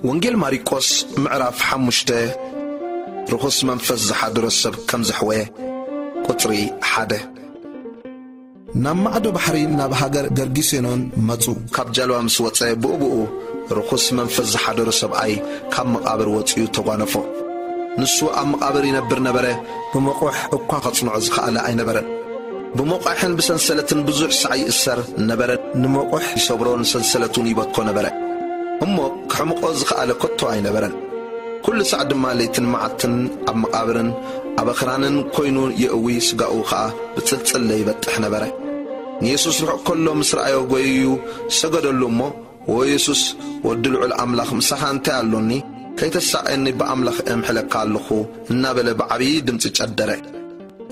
ወንጌል ማሪቆስ ምዕራፍ ሓሙሽተ። ርኹስ መንፈስ ዝሓደሮ ሰብ ከም ዘሕወየ። ቁጽሪ ሓደ። ናብ ማዕዶ ባሕሪ ናብ ሃገር ገርጊሴኖን መጹ። ካብ ጃልባ ምስ ወጸ ብኡብኡ ርኹስ መንፈስ ዝሓደሮ ሰብኣይ ካብ መቓብር ወጺኡ ተጓነፎ። ንሱ ኣብ መቓብር ይነብር ነበረ፣ ብመቑሕ እኳ ከጽንዖ ዝኸኣለ ኣይነበረን። ብመቋሕን ብሰንሰለትን ብዙሕ ሳዕ ይእሰር ነበረ። ንመቑሕ ይሰብሮ፣ ንሰንሰለት እውን ይበትኮ ነበረ። እሞ ክሕምቆ ዝኸኣለ ከቶ ኣይነበረን። ኩሉ ሳዕ ድማ ለይትን መዓልትን ኣብ መቓብርን ኣብ ኣኽራንን ኮይኑ የእዊ፣ ስጋኡ ኸኣ ብጽልጽለ ይበጥሕ ነበረ። ንየሱስ ርሑቕ ከሎ ምስ ረኣዮ ጐይዩ ሰገደሉ እሞ፣ "ዎ የሱስ፣ ወዲ ልዑል ኣምላኽ፣ ምሳኻ እንታይ ኣሎኒ? ከይተሳቐየኒ ብኣምላኽ እምሕለካ ኣለኹ" እናበለ ብዓብዪ ድምጺ ጨደረ።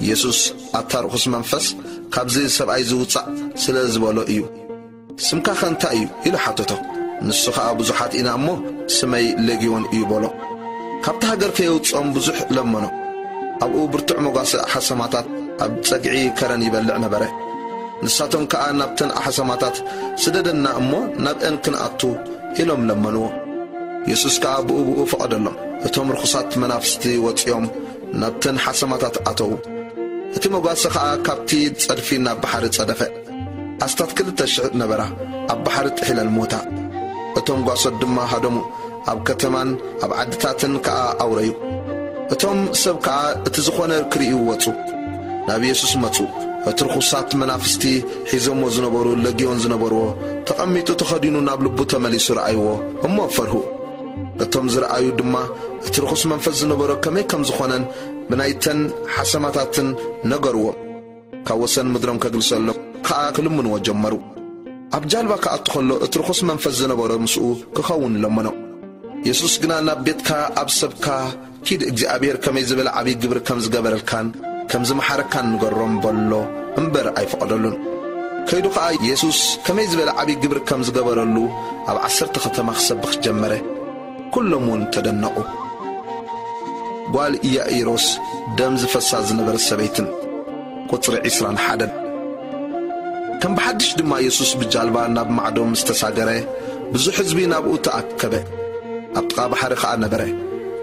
የሱስ፣ "ኣታ ርኹስ መንፈስ፣ ካብዚ ሰብኣይ ዝውጻእ" ስለ ዝበሎ እዩ። "ስምካኸ እንታይ እዩ?" ኢሉ ሓተቶ። ንሱ ኸኣ፣ "ብዙሓት ኢና እሞ፣ ስመይ ሌግዮን እዩ" በሎ። ካብቲ ሃገር ከየውጽኦም ብዙሕ ለመኖ። ኣብኡ ብርቱዕ መጓሰ ሓሰማታት ኣብ ጸግዒ ከረን ይበልዕ ነበረ። ንሳቶም ከኣ፣ "ናብተን ሓሰማታት ስደደና እሞ፣ ናብአን ክንኣቱ" ኢሎም ለመንዎ። የሱስ ከኣ ብኡ ብኡ ፈቐደሎም። እቶም ርኹሳት መናፍስቲ ወጺኦም ናብተን ሓሰማታት ኣተዉ። እቲ መጓሰ ኸኣ ካብቲ ጸድፊ ናብ ባሕሪ ጸደፈ። ኣስታት ክልተ ሽሕ ነበራ፣ ኣብ ባሕሪ ጥሒለን ሞታ። እቶም ጓሶት ድማ ሃደሙ፣ ኣብ ከተማን ኣብ ዓድታትን ከኣ ኣውረዩ። እቶም ሰብ ከኣ እቲ ዝኾነ ክርእዩ ወጹ። ናብ የሱስ መጹ። እቲ ርኹሳት መናፍስቲ ሒዞሞ ዝነበሩ ለጊዮን ዝነበርዎ፣ ተቐሚጡ ተኸዲኑ ናብ ልቡ ተመሊሱ ረኣይዎ፣ እሞ ፈርሁ። እቶም ዝረኣዩ ድማ እቲ ርኹስ መንፈስ ዝነበሮ ከመይ ከም ዝኾነን ብናይተን ሓሰማታትን ነገርዎም። ካብ ወሰን ምድሮም ከግልሰሎም ከኣ ክልምንዎ ጀመሩ። ኣብ ጃልባ ክኣቱ ኸሎ እቲ ርኹስ መንፈስ ዝነበሮ ምስኡ ክኸውን ለመኖ። የሱስ ግና፣ "ናብ ቤትካ ኣብ ሰብካ ኪድ፣ እግዚኣብሔር ከመይ ዝበለ ዓብዪ ግብሪ ከም ዝገበረልካን ከም ዝመሓረካን ንገሮም" በሎ እምበር ኣይፈቐደሉን። ከይዱ ኸኣ የሱስ ከመይ ዝበለ ዓብዪ ግብሪ ከም ዝገበረሉ ኣብ ዓሰርተ ከተማ ክሰብኽ ጀመረ። ኩሎም እውን ተደነቑ። ጓል ኢያኢሮስ ደም ዝፈሳ ዝነበረት ሰበይትን። ቁጽሪ ዕስራን ሓደን። ከም ብሓድሽ ድማ የሱስ ብጃልባ ናብ ማዕዶ ምስ ተሳገረ፣ ብዙሕ ህዝቢ ናብኡ ተኣከበ። ኣብ ጥቓ ባሕሪ ኸኣ ነበረ።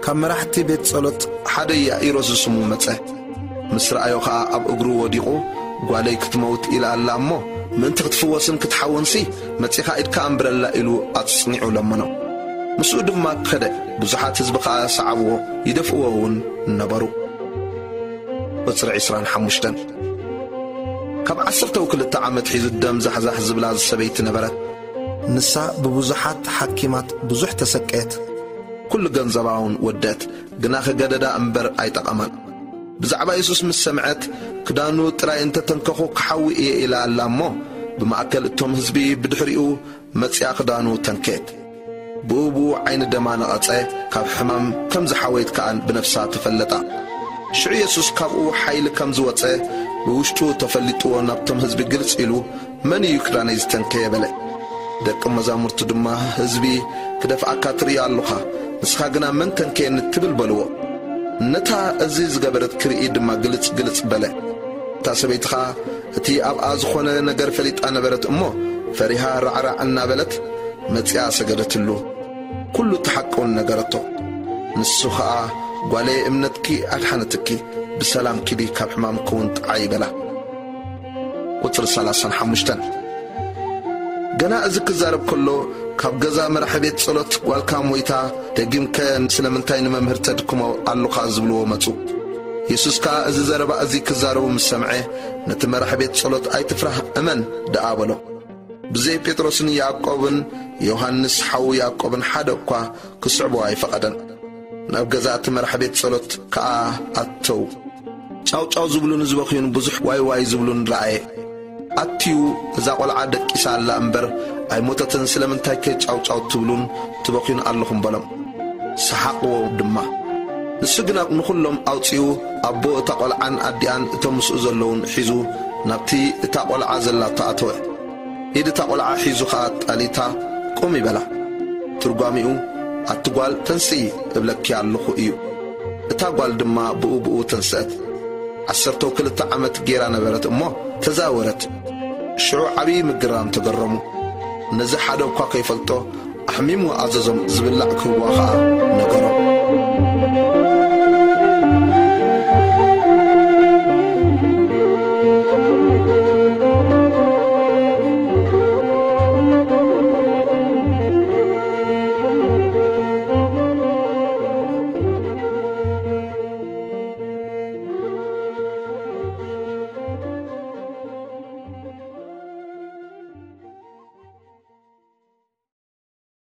ካብ መራሕቲ ቤት ጸሎት ሓደ ኢያኢሮስ ዝስሙ መጸ። ምስ ረኣዮ ኸኣ ኣብ እግሩ ወዲቑ፣ "ጓለይ ክትመውት ኢላ ኣላ እሞ፣ ምእንቲ ክትፍወስን ክትሓውንሲ፣ መጺኻ ኢድካ ኣንብረላ" ኢሉ ኣጽኒዑ ለመኖ። ምስኡ ድማ ከደ። ብዙሓት ህዝቢ ኸኣ ሰዓብዎ፣ ይደፍእዎ እውን ነበሩ። ቁጽሪ ዕስራን ሓሙሽተን። ካብ ዓሰርተው ክልተ ዓመት ሒዙ ደም ዛሕዛሕ ዝብላ ሰበይቲ ነበረት። ንሳ ብብዙሓት ሓኪማት ብዙሕ ተሰቀየት። ኩሉ ገንዘባ እውን ወደት፣ ግና ከገደዳ እምበር ኣይጠቐማን። ብዛዕባ የሱስ ምስ ሰምዐት፣ "ክዳኑ ጥራይ እንተ ተንከኹ ክሓዊ እየ" ኢላ ኣላ እሞ፣ ብማእከል እቶም ህዝቢ ብድሕሪኡ መጺኣ ክዳኑ ተንከየት። ብኡ ብኡ ዓይኒ ደማ ነቐጸ፣ ካብ ሕማም ከም ዝሓወየት ከኣ ብነፍሳ ተፈለጣ። ሽዑ የሱስ ካብኡ ሓይሊ ከም ዝወጸ ብውሽጡ ተፈሊጥዎ ናብቶም ህዝቢ ግልጽ ኢሉ፣ "መን እዩ ክዳነይ ዝተንከየ?" በለ። ደቂ መዛሙርቱ ድማ፣ "ህዝቢ ክደፍኣካ ትርኢ ኣሎኻ፣ ንስኻ ግና መን ተንከየኒ ትብል?" በልዎ። ነታ እዚ ዝገበረት ክርኢ ድማ ግልጽ ግልጽ በለ። እታ ሰበይቲ ኸኣ እቲ ኣብኣ ዝኾነ ነገር ፈሊጣ ነበረት እሞ፣ ፈሪሃ ራዕራዕ እናበለት መጺኣ ሰገደትሉ። ኩሉ እቲ ሓቂ እውን ነገረቶ። ንሱ ኸኣ፣ "ጓለየ፣ እምነትኪ ኣድሓነትኪ፣ ብሰላም ኪዲ፣ ካብ ሕማምኪ እውን ጥዓዪ" በላ። ቁጽሪ ሰላሳን ሓሙሽተን። ገና እዚ ክዛረብ ከሎ፣ ካብ ገዛ መራሒ ቤት ጸሎት፣ "ጓልካ ሞይታ፣ ደጊምከ ስለምንታይ ንመምህር ተድክሞ ኣሎኻ?" ዝብልዎ መጹ። የሱስ ከኣ እዚ ዘረባ እዚ ክዛረቡ ምስ ሰምዐ፣ ነቲ መራሒ ቤት ጸሎት፣ "ኣይትፍራህ፣ እመን ደኣ" በሎ። ብዘይ ጴጥሮስን ያዕቆብን ዮሃንስ ሓዉ ያዕቆብን ሓደ እኳ ክስዕቦ ኣይፈቐደን። ናብ ገዛ እቲ መራሕ ቤት ጸሎት ከኣ ኣተዉ። ጫው ጫው ዝብሉን ዝበኽዩን ብዙሕ ዋይ ዋይ ዝብሉን ረኣየ። ኣትዩ፣ "እዛ ቈልዓ ደቂሳ ኣላ እምበር ኣይሞተትን፣ ስለምንታይከ ጫው ጫው ትብሉን ትበኽዩን ኣለኹም?" በሎም። ሰሓቕዎ ድማ። ንሱ ግና ንኹሎም ኣውጺኡ፣ ኣቦ እታ ቈልዓን ኣዲኣን እቶም ምስኡ ዘለዉን ሒዙ ናብቲ እታ ቈልዓ ዘላቶ ኣተወ። ኢድ እታ ቈልዓ ሒዙ ኸኣ፣ "ጣሊታ ቁሚ" በላ። ትርጓሜኡ፣ "ኣቲ ጓል ተንስኢ እብለኪ ኣለኹ" እዩ። እታ ጓል ድማ ብኡ ብኡ ተንስአት። ዓሰርተው ክልተ ዓመት ገይራ ነበረት እሞ ተዛወረት። ሽዑ ዓብዪ ምግራም ተገረሙ። ነዚ ሓደ እኳ ከይፈልጦ ኣሕሚሙ ኣዘዞም፣ ዝብላዕ ክህብዋ ኸኣ ነገሮም።